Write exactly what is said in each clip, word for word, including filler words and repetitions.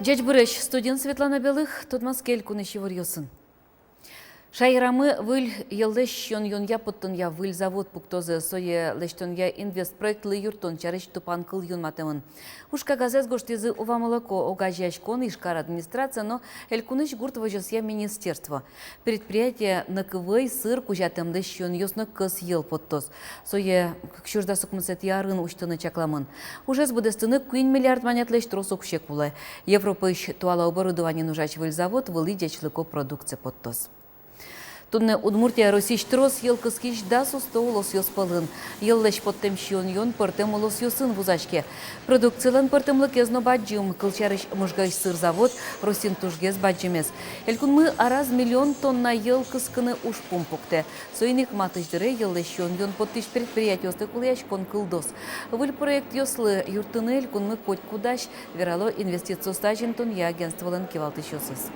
Ӟечбуресь! Студиын Светлана Белых. Тодматске элькунысь иворъёсын. Шаерамы выль йӧллэсь сиён-юонъя поттонъя выль завод пуктозы. Сое лэсьтонъя инвестпроектлы юрттон сярысь тупанкыл юнматэмын. Уж кагазэз гожтӥзы «Увамолоко» огазеяськон, Ижкар администрация но элькунысь гурт возёсъя министерство. Предприятие нӧкы вӧй, сыр, кузятэмлэсь сиёнъёс но кӧс йӧл поттоз. Сое кык сюрс дас укмысэтӥ арын усьтыны чакламын. Ужез быдэстыны куинь миллиард манетлэсь трос уксё кулэ. Европаысь туала оборудованиен ужась выль завод вылӥ ӟечлыко продукция поттоз. Туннэ Удмуртия Россиысь трос йӧл кыскись дас усто улосъёс пӧлын. Йӧллэсь поттэм сиён-юон пӧртэм улосъёсын вузаське. Продукциялэн пӧртэмлыкез но бадӟым. Кылсярысь, Можгаысь сыр завод Россиын тужгес бадӟымез. Элькунмы араз миллион тонна йӧл кыскыны ужпум пуктэ. Соин ик матысь дыре йӧллэсь сиён-юон поттӥсь предприятиосты кулэяськон кылдоз. Выль проектъёслы юрттыны элькунмы котькудазь, верало инвестициосты азинтонъя агентстволэн кивалтӥсьёсыз.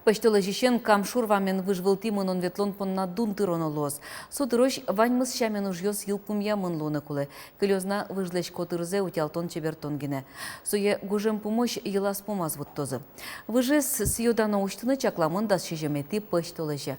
Пӧсьтолэзьысен Кам шур вамен выж вылтӥ мынон-ветлон понна дун тыроно луоз. Со дырозь ваньмыз сямен ужъёс йылпумъямын луыны кулэ. Кылёз на выжлэсь котырзэ утялтон-чебертон гинэ. Сое гужем пумозь йылаз-пумаз вуттозы. Выжез сӥё-дано усьтыны чакламын дас сизьыметӥ пӧсьтолэзе.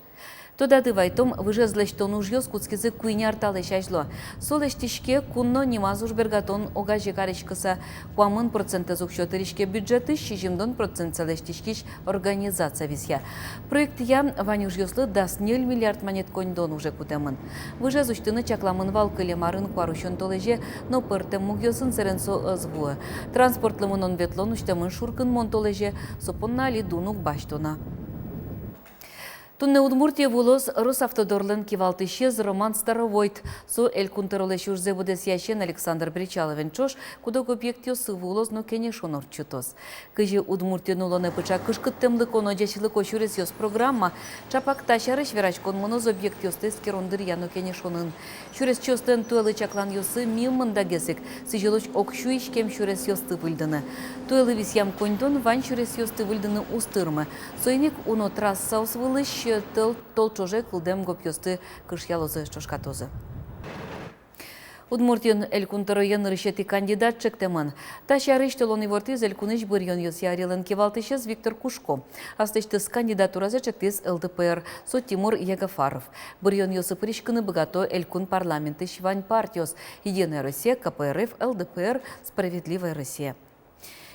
Тодады вайытом, выжез лэсьтон ужъёс кутскизы куинь ар талэсь азьло. Со лэсьтӥське кун но нимаз ужбергатон огазе кариськыса. Куамын процентэз уксё тыриське бюджетысь, сизьымдон процентсэ лэсьтӥськись организация висъя. Проектъя вань ужъёслы дас ньыль миллиард манет коньдон уже кутэмын. Выжез усьтыны чакламын вал кылем арын куарусён толэзе, но пӧртэм мугъёсын сэрен со ӧз вуы. Транспортлы мынон-ветлон усьтэмын шуркынмон толэзе, со понна али дун уг басьто на. Туннэ Удмуртие вуылоз Росавтодорлэн кивалтӥсез Роман Старовойт. Со Элькун тӧролэсь ужзэ быдэсъясен Александр Бречаловен ӵош куд-ог объектъёсы вуылоз но кенешон ортчытоз. Кызьы Удмуртиын улонэ пыӵа кышкыттэмлыко но ӟечлыко сюресъёс программа, ӵапак та сярысь вераськон мыноз объектъёсты эскерон дыръя но кенешонын. Сюресчиослэн туэлы чакланъёссы мимындагес ик: сӥзьылозь ог сю иськем сюресъёсты выльдыны. Туэлы висъям коньдон вань сюресъёсты выльдыны уз тырмы. Соин ик уно трассаос вылысь тол, тол ӵоже кылдэм гопъёсты кышъялозы, ӵошкатозы. Удмуртиын Элькун тӧрое нырысетӥ кандидат ӵектэмын. Та сярысь толон ивортӥз Элькунысь быръёнъёсъя ӧрилэн кивалтӥсез Виктор Кушко. Аслэсьтыз кандидатуразэ ӵектӥз ЛДПР, со Тимур Ягафаров. Быръёнъёсы пыриськыны быгато Элькун парламентысь вань партиос: «Единая Россия», КПРФ, ЛДПР, «Справедливая Россия».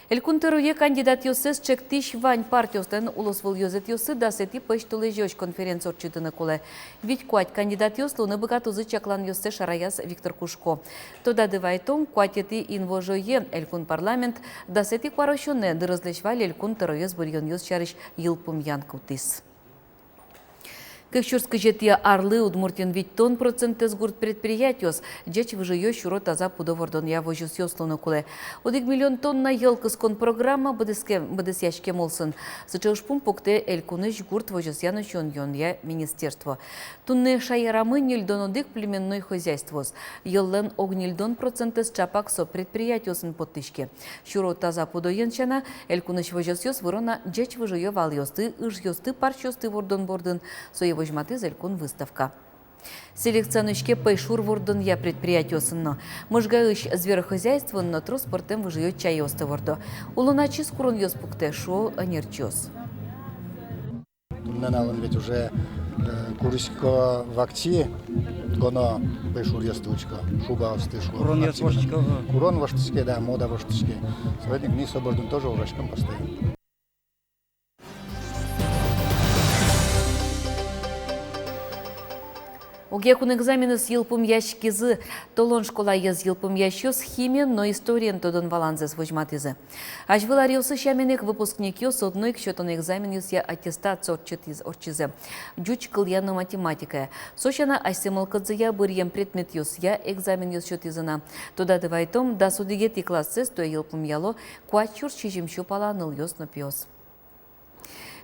Элькун тӧрое кандидатъёссэс ӵектӥсь вань партиослэн улосвыл ёзэтъёссы дасэтӥ пӧсьтолэзёзь конференция ортчытыны кулэ. Вить-куать кандидатъёс луыны быгатозы, чакланъёссэ шараяз Виктор Кушко. Тодады вайытом, куатетӥ инвожое Элькун парламент дасэтӥ куарусёнэ дырызлэсь валь Элькун тӧроез быръёнъёс сярысь йылпумъян кутӥз. Кык сюрс кызетӥ арлы Удмуртиын витьтон процентэз гурт предприятиос ӟеч выжыё, сюро-таза пудо вордонъя возёсъёс луыны кулэ. Одӥг миллион тонна йӧл кыскон программа быдэске-, быдэсъяськем улсын. Сыӵе ужпум пуктэ Элькунысь гурт возёсъя но сиён-юонъя министерство. Туннэ шаерамы ньыльдон одӥг племенной хозяйствоос. Йӧллэн ог ньыльдон процентэз ӵапак со предприятиосын поттӥське. Сюро-таза пудоен сяна, элькунысь возёсъёс выро на ӟеч выжыё валъёсты, ыжъёсты, парсьёсты вордон бордын. Сое возьматӥз элькун выставка. Селекция нуиське пӧйшур вордонъя предприятиосын но. Можгаысь зверохозяйствоын но трос пӧртэм выжыё чайёсты вордо. Улон ачиз куронъёс пуктэ, шуо ӧнерчиос. Туннэ нуналын ведь уже, э, курисько вакчи, гоно пӧйшуръёсты учко, шубаосты, шуо. Куронъёс вакчи воштӥсько, ага. Курон воштӥське, да, мода воштӥське. Соин ик ми со бордын тоже ужаськом постоянно. Огъякун экзаменъёс йылпумъяськизы. Толон школаез йылпумъясьёс химиен но историен тодон-валанзэс возьматӥзы. Азьвыл аръёсы сямен ик выпускникъёс одно ик сётон экзаменъёсъя аттестатсы ортчытӥз-, ортчизы ӟуч кылъя но математикая. Со сяна, асьсэ мылкыдзыя быръем предметъёсъя экзаменъёс сётӥзы на. Тодады вайытом, дас одӥгетӥ классэз туэ йылпумъяло куать сюрс сизьым сю пала нылъёс но пиос.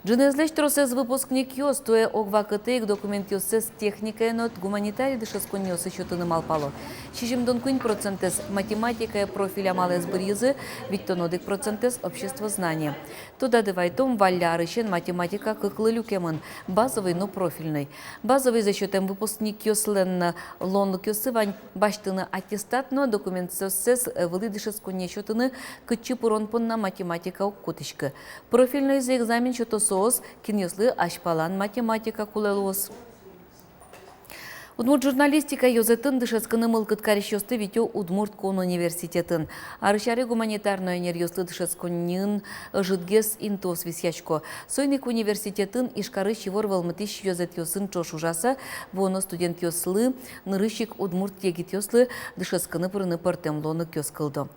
Ӝынызлэсь тросэз выпускникъёс туэ ог вакытэ ик документъёссэс техникая но гуманитарий дышетсконниосы сётыны малпало. Сизьымдон куинь процентэз математикая профиль амалэз быръизы, витьтон одӥг процентэз — обществознание. Тодады вайтом, валля арысен математика кыклы люкемын: базовый но профильной. Базовыйзэ сётэм выпускникъёслэн луонлыкъёссы вань: басьтыны аттестат но документъёссэс вылӥ дышетсконние сётыны, кытчы пырон понна математика уг кутӥськы. Профильнойзэ экзамен сёто соос, кинъёслы азьпалан математика кулэ луоз. Удмурт журналистика ёзэтын дышетскыны мылкыд карисьёсты витё Удмурт кун университетын. Арысь аре гуманитарной ӧнеръёслы дышетсконниын ӧжытгес интыос висъясько. Соин ик университетын Ижкарысь ивор вӧлмытӥсь ёзэтъёсын ӵош ужаса, вуоно студентъёслы, нырысь ик удмурт егитъёслы, дышетскыны пырыны пӧртэм луонлыкъёс кылдо.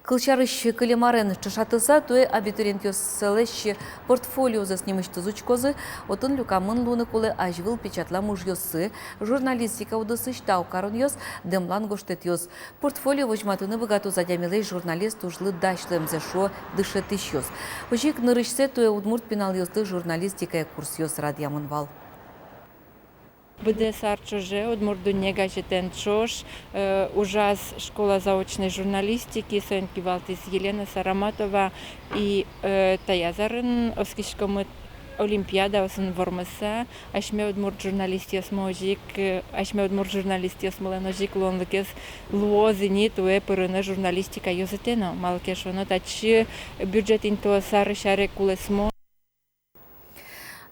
Кылсярысь, кылем арен ӵошатыса, туэ абитуриентъёслэсь портфолиозэс нимысьтыз учкозы. Отын люкамын луыны кулэ азьвыл печатлам ужъёссы, журналистика удысысь тау каронъёс, дэмлан гожтэтъёс. Портфолио возьматыны быгатоз адямилэсь журналист ужлы дась луэмзэ, шуо дышетӥсьёс. Озьы ик нырысьсэ туэ удмурт пиналъёслы журналистикая курсъёс радъямын вал. Быдэс ар ӵоже «Удмурт дунне» газетэн ӵош, э, ужаз школа заочной журналистики, соин кивалтӥз Елена Сараматова. И, э, таяз арын оскиськомы олимпиадаосын вормыса, асьме удмурт журналистъёсмы озьы ик, э, асьме удмурт журналистъёсмылэн озьы ик луонлыкез луоз ини туэ пырыны журналистика ёзэтэ но. Малы ке шуоно, татчы бюджет интыос арысь аре кулэсмо.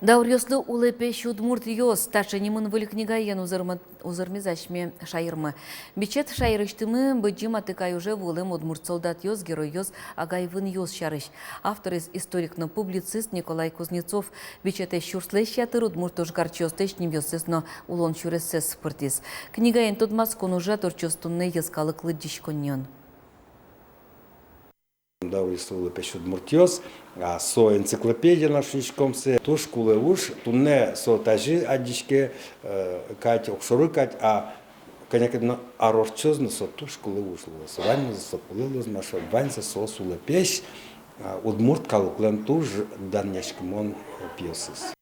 «Дауръёслы улэпесь удмуртъёс» — таӵе нимын выль книгаен узырмы-, узырмиз асьме шаермы. Бичет шаерысьтымы Быдӟым Атыкай уже вуылэм удмурт солдатъёс, геройёс, агай-вынъёс сярысь. Авторез — историк но публицист Николай Кузнецов. Бичетэ сюрслэсь ятыр удмурт ожгарчиослэсь нимъёссэс но улон сюрессэс пыртӥз. Книгаен тодматскон ужрад ортчоз туннэ йӧскалык лыдӟиськонниын. «Дауръёслы улэпесь удмуртъёс», а, со энциклопедия, на шуиськом сое, туж кулэ уж. Туннэ со тазьы адӟиське, э, кадь, огшоры кадь, а кӧня ке но ар ортчоз но, со туж кулэ уж луоз. Ваньмыз со кулэ луоз, ма шуо, ваньзэ соос улэпесь, а, удмурт калыклэн туж данъяськымон пиосыз.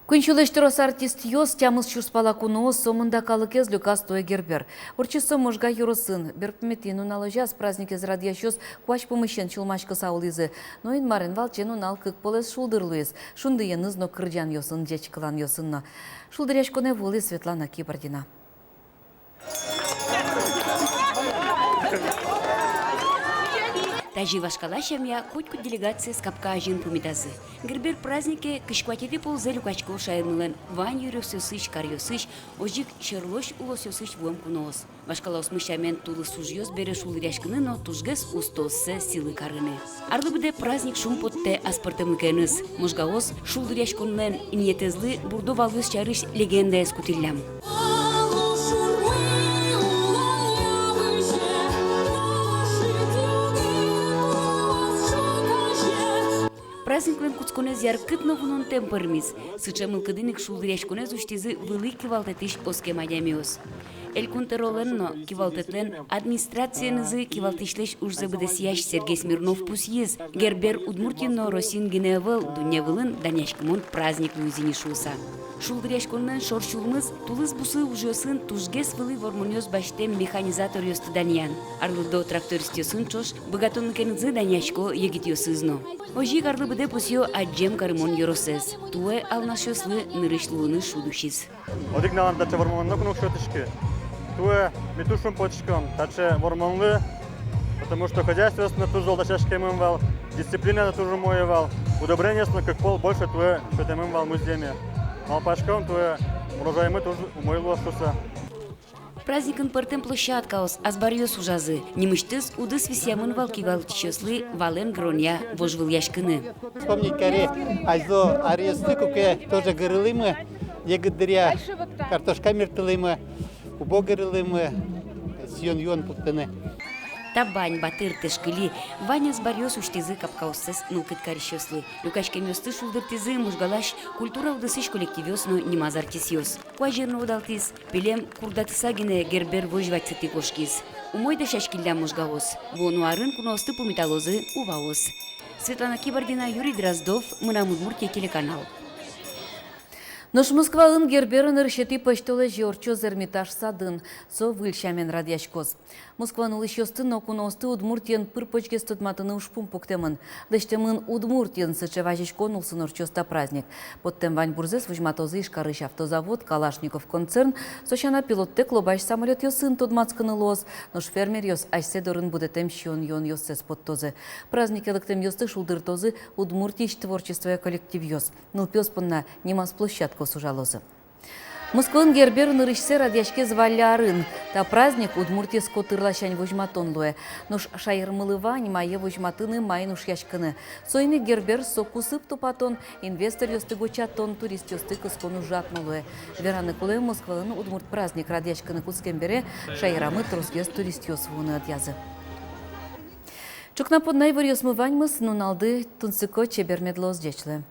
Куинь сюлэсь трос артистъёс, тямыс сюрс пала куноос, сомында калыкез люказ туэ Гербер. Ортчиз со Можга ёросын. Берпуметӥ нуналозяз праздникез радъясьёс куазь пумысен сюлмаськыса улӥзы. Но Инмарен валче нунал кык полэс шулдыр луиз: шундыеныз но, кырӟанъёсын, ӟечкыланъёсын но. Шулдыръяськонэ вуылӥ Светлана Кибардина. Тазьы вашкала сямъя котькуд делегациез капка азьын пумитазы. Гербер празднике кызь куатетӥ ползэ люкасько шаермылэн вань ёросъёсысь, каръёсысь, озьы ик сьӧрлось улосъёсысь вуэм куноос. Вашкалаосмы сямен, тулыс ужъёс бере шулдыръяськыны но тужгес устооссэ сӥлы карыны. Арлы быдэ праздник шумпоттэ аспӧртэмлыкеныз. Можгаос шулдыръяськонлэн инъетэзлы бурдо валъёс сярысь легендаез кутӥллям. Праздниклэн кутсконэз яркыт но вунонтэм пӧрмиз. Сыӵе мылкыдын ик шулдыръяськонэз усьтӥзы вылӥ кивалтэтысь оскем адямиос. Элькун тӧролэн но кивалтэтлэн администрациенызы кивалтӥсьлэсь ужзэ быдэсъясь Сергей Смирнов пусйиз: Гербер Удмуртиын но Россиын гинэ ӧвӧл, дунне вылын данъяськымон праздник луиз ини шуыса. Шулдыръяськонлэн шор сюлмыз — тулыс бусы ужъёсын тужгес вылӥ вормонъёс басьтэм механизаторъёсты данъян. Арлыдо трактористъёсын ӵош быгатонлыкенызы данъясько егитъёсыз но. Озьы ик арлы быдэ пусъё адӟем карымон ёросэз. Туэ алнашъёслы нырысь луыны шуд усиз. Одӥг нуналэн таӵе вормонлы ноку но уг сётӥськы. Туэ ми туж шумпотӥськом таӵе вормонлы, потому что хозяйствоос но туж зол дасяськемын вал, дисциплина но туж умой вал, удобрениос но кык пол больше туэ сётэмын вал музъеме. Малпаськом, туэ урожаймы туж умой луоз шуыса. Праздникын пӧртэм площадкаос, азбаръёс ужазы. Нимысьтыз удыс висъямын вал кивалтӥсьёслы валэн гыронъя вожвылъяськыны. Вспомнить кари азьло аръёсты, куке тоже гырылӥмы, егит дыръя картошка мерттылӥмы, убо гырылӥмы, сиён-юон пуктыны. Табань, батыр, тэшкыли — вань азбаръёс усьтӥзы капкаоссэс мылкыд карисьёслы. Люкаськемъёсты шулдыртӥзы Можгалась культура удысысь коллективъёс но нимаз артистъёс. Куазь ӧр но удалтӥз. Пилем курдатыса гинэ Гербер возь вадьсытӥ кошкиз. Умой дасяськиллям можгаос. Вуоно арын куноосты пумиталозы уваос. Светлана Кибардина, Юрий Дроздов, «Мынам Удмуртие» телеканал. Нош Москваын Гербер ӧнерчетӥ пӧсьтолэзе ортчоз Эрмитаж садын. Со выль сямен радъяськоз. Москваын улӥсьёсты но куноосты Удмуртиен пыр-почгес тодматыны ужпум пуктэмын. Лэсьтэмын Удмуртиын. Сыӵе вазиськон улсын ортчоз та праздник. Поттэм ваньбурзэс возьматозы Ижкарысь автозавод, Калашников концерн. Со сяна, пилоттэк лобась самолётъёсын тодматскыны луоз. Нош фермеръёс асьсэ дорын будэтэм сиён-юонъёссэс поттозы. Празднике лыктэмъёсты шулдыртозы Удмуртиысь творчествоя коллективъёс. Нылпиос понна нимаз площадкаос ужалозы. Москваын Гербер нырысьсэ радъяськиз валлян арын. Та праздник Удмуртиез котыр ласянь возьматон луэ. Нош шаермылы вань мае возьматыны, маин ушъяськыны. Соин ик Гербер — со кусып тупатон, инвесторъёсты гочатон, туристъёсты кыскон ужрад но луэ. Вераны кулэ, Москваын удмурт праздник радъяськыны кутскем бере, шаерамы тросгес туристъёс вуыны ӧдъязы. Ӵукна понна иворъёсмы ваньмыз. Нуналды тунсыко, чебер мед луоз, ӟеч луэ.